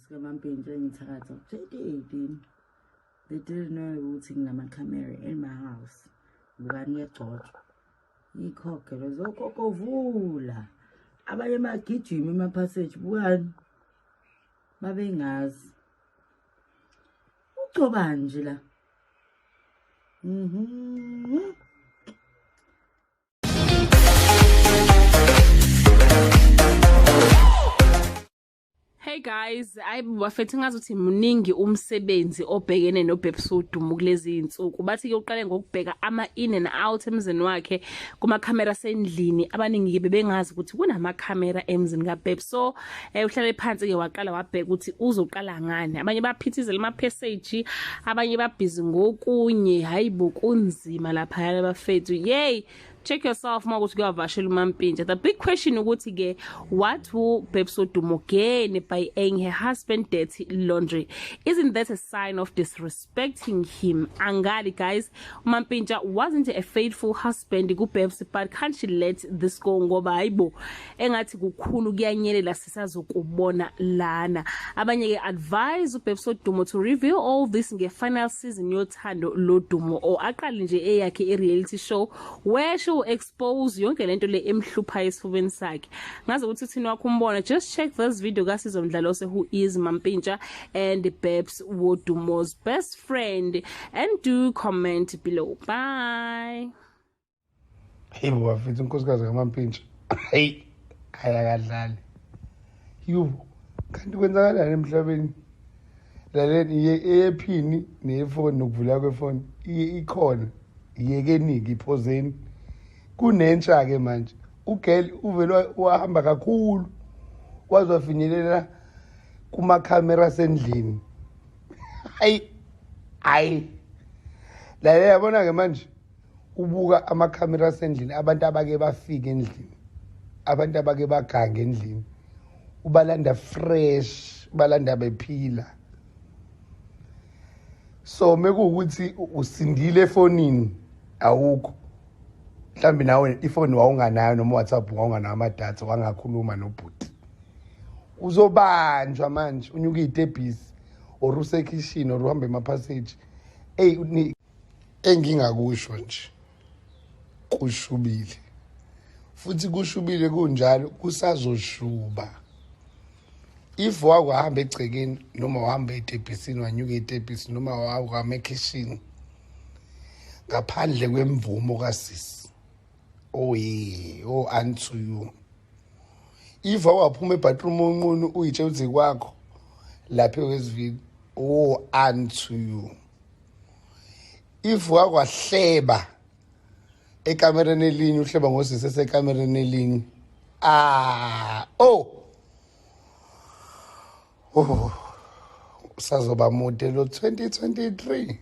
sikaMampintsha engithakatha 2018. They didn't know ukuthi nginama-camera in my house. Bukani kuyagcotshwa. Ikhokhe lezokhokho vula. Abanye bagijima ema-passage bukani. Babengazi. Ugcobani nje la? Hey guys, ayi bafethu ngazuthi muningi umsebenzi obhekene noBabes Wodumo kulezi insuku. Bathi ke uqale ngokubheka ama in and out emzini wakhe kuma camera sendlini. Abaningi ke bebengazi ukuthi kunama camera emzini kaBabes. So, uhlale phansi ke waqala wabheka ukuthi uzoqala ngani. Abanye baphithizela ama passage, abanye babhizi ngokunye. Hayibo kunzima lapha yale bafethu. Yay! Check yourself uma ukuthi kuyavashela uMampintsha. The big question ukuthi ke what will Babes Wodumo gain by airing her husband dirty laundry? Isn't that a sign of disrespecting him? Angali guys, uMampintsha wasn't a faithful husband kuBabes, but can't she let this go ngoba hayibo engathi kukhulu kuyanyelela sisazokubona lana. Abanye ke advise uBabes Wodumo to reveal all this nge final season yothando lodumo or aqale nje eyakhe i reality show where she will expose yonke lento le emhlupha esifubeni sakhe. Ngazi ukuthi uthini wakho umbono. Just check this video kaSizo Mdlalose who is Mampintsha and Babes Wodumo's best friend, and do comment below. Bye. Hey bafethu, unkosikazi kaMampintsha, hey, ayakadlali yubo. Kanti kwenzakalani emhlabeni? Laleni, eyephini neyefoni nokuvula kwefoni ikhona, yekeni-ke iphozeni. Kunentsha-ke manje, ugirl uvele wahamba kakhulu waze wafinyelela kumakhamera asendlini. Hayi hayi, lalela, yabona-ke manje ubuka amakhamera asendlini, abantu abake bafika endlini, abantu abake baganga endlini, ubalanda fresh, ubalanda bephila. So mekuwukuthi usindile efonini, awukho mhlawumbe nawe ifoni wawunganayo noma WhatsApp wawunganayo amadatha, wangakhuluma nobhuti, uzobanjwa manje unyuka iy'tebhisi or usekhishini or uhambe emaphasage. Eyi, engingakusho nje, kushubile futhi kushubile, kunjalo kusazoshuba. If wakuhamba egcekeni noma wahamba etebhisini, wanyuka etebhisi noma wahamba ekhishini ngaphandle kwemvumo kasisi, oh yeah, oh unto you. If waphuma ebathroom onqunu uyitshe ukuthi kwakho lapha eWestville, oh unto you. If wakwahleba ekamereni elinye, uhleba ngosisi esekamereni elinye, ah oh, usazoba mude lo 2023.